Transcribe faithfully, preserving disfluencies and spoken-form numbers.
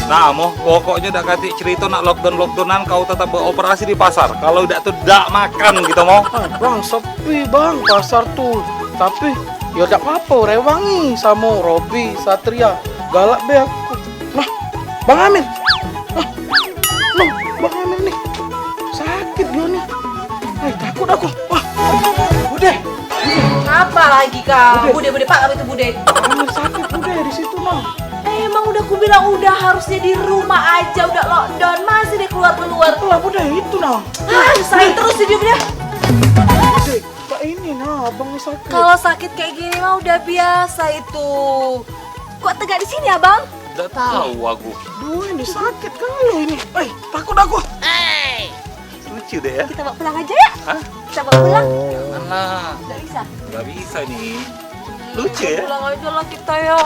Nah, Mo, pokoknyo dak katik cerito nak lockdown-lockdownan kau tetap beroperasi di pasar. Kalau dak tu dak makan gitu, Mo. Ah, Bang, sepi, Bang, pasar tu. Tapi, ya dak apo-apo, rewangi samo Robi, Satria. Galak be aku. Nah, Bang Amin. Nah, nah, Bang Amin nih. Sakit dio nih. Ai, takut aku. Wah. Udah. Apa lagi kau? Bude, bude, pak, apa itu bude? Jangan sakit, bude, di situ, Nang. Eh, emang udah kubilang udah harusnya di rumah aja, udah lockdown, masih deh keluar-keluar. Itulah, bude, itu, Nang. Ah, nyusahin terus hidup dia. Bude, tak ini, nah, abang ni sakit. Kalau sakit kayak gini mah udah biasa itu. Kok tegak di sini, Abang? Nggak tahu aku. Duh, ini sakit kalau ini. Eh, takut aku. Lucu deh ya. Kita bawa pulang aja ya? Hah? Kita bawa pulang. Janganlah. Nggak bisa. Nggak bisa nih. Lucu ya? Pulang aja lah kita ya.